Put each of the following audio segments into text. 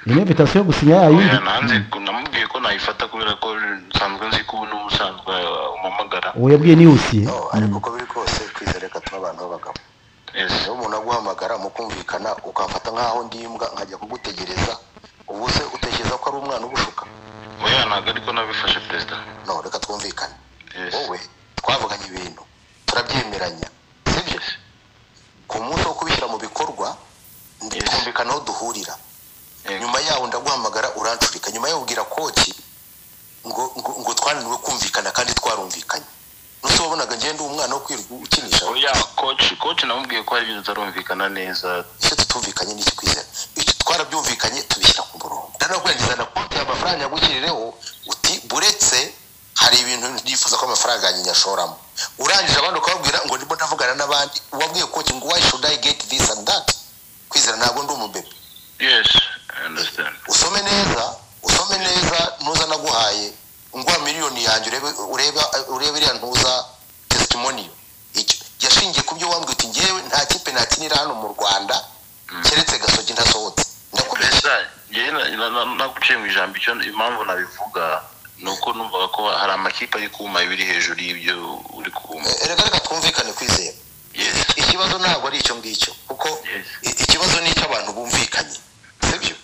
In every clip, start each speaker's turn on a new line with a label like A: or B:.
A: Iyi ni invitation yo gusinya ya yindi.
B: Oya, nanze namubwiye ko nayifata kubera ko nsanzwe nzi ko ubu n'ubusanzwe umpamagara.
A: Uwo yabwiye ni husiye.
C: No, ariko uko biri kose, Kwizera, reka tube abantu b'abagabo.
B: Yes.
C: Niba umuntu aguhamagara mukumvikana, ukamfata nk'aho ndi imbwa nkajya kugutegereza, ubu se utekereza ko ari umwana ubushuka?
B: Oya, ntabwo ariko nabifashe, perezida.
C: No, reka twumvikane.
B: Yes.
C: Wowe twavuganye ibintu, turabyemeranya, sibyo?
B: Yes.
C: Ku munsi wo kubishyira mu bikorwa
B: Yes.
C: twumvikana aho duhurira.
B: Yego.
C: Nyuma yaho ndaguhamagara urancurika, nyuma yaho ubwira coach ngo twananiwe kumvikana kandi twarumvikanye. Nuse wabonaga ngenda umwana wo kwirirwa ukinisha?
B: Oya, coach namubwiye ko hari ibintu tutarumvikana neza.
C: Icyo tutumvikanye ni iki, Kwizera? Icyo twarabyumvikanye, tubishyira ku murongo. Ndanakwangiza na konti, amafaranga yagushyirireho, uti buretse hari ibintu nifuza ko amafaranga yanjye nyashoramo. Urangije abandi ukababwira ngo ndimo ndavugana n'abandi. Wabwiye coach ngo why should I get this and that? Kwizera, ntabwo ndi umubebe.
B: Yes, I understand.
C: Usome neza, usome neza. Ntuza naguhaye nguha miliyoni yanjye, urebe, urebe, urebe iriya ntuza testimonial. Icyo yashingiye ku byo wambwiye, uti ngewe nta kipe nakinira hano mu Rwanda keretse Gasogi, ntasohotse. Ndakubeshya?
B: Perezida, njyewe naguciye mu ijambo. Icyo impamvu nabivuga ni uko numvaga ko hari amakipe ari kuma ibiri hejuru y'ibyo uri kuma.
C: Reka, reka twumvikane, Kwizera.
B: Yes.
C: Ikibazo ntabwo ari icyo ngicyo, kuko
B: Yes.
C: ikibazo ni icy'abantu bumvikanye, sibyo?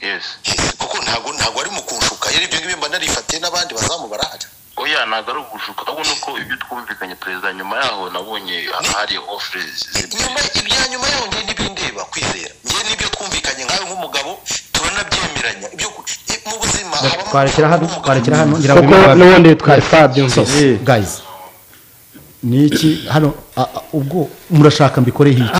B: Yes.
C: Yes, kuko ntabwo ari mu kunshuka. Yari ibyo ngibyo mba narifatiye n'abandi bazamu barahari.
B: Oya, ntabwo ari ugushuka, ahubwo ni uko ibyo twumvikanye, perezida, nyuma yaho nabonye hari offre.
C: Nyuma, ibya nyuma yaho ngiye n'ibindeba, Kwizera. Ngiye n'ibyo twumvikanye nkawe nk'umugabo, turanabyemeranya. Ibyo mu buzima habamo
A: Twarekera hano.
C: umugabo.
A: Twarekera hano, ngira ngo
D: Kuko n'ubundi twari twabyumvise.
A: So, guys, ni iki hano? Ubwo murashaka mbikoreho iki?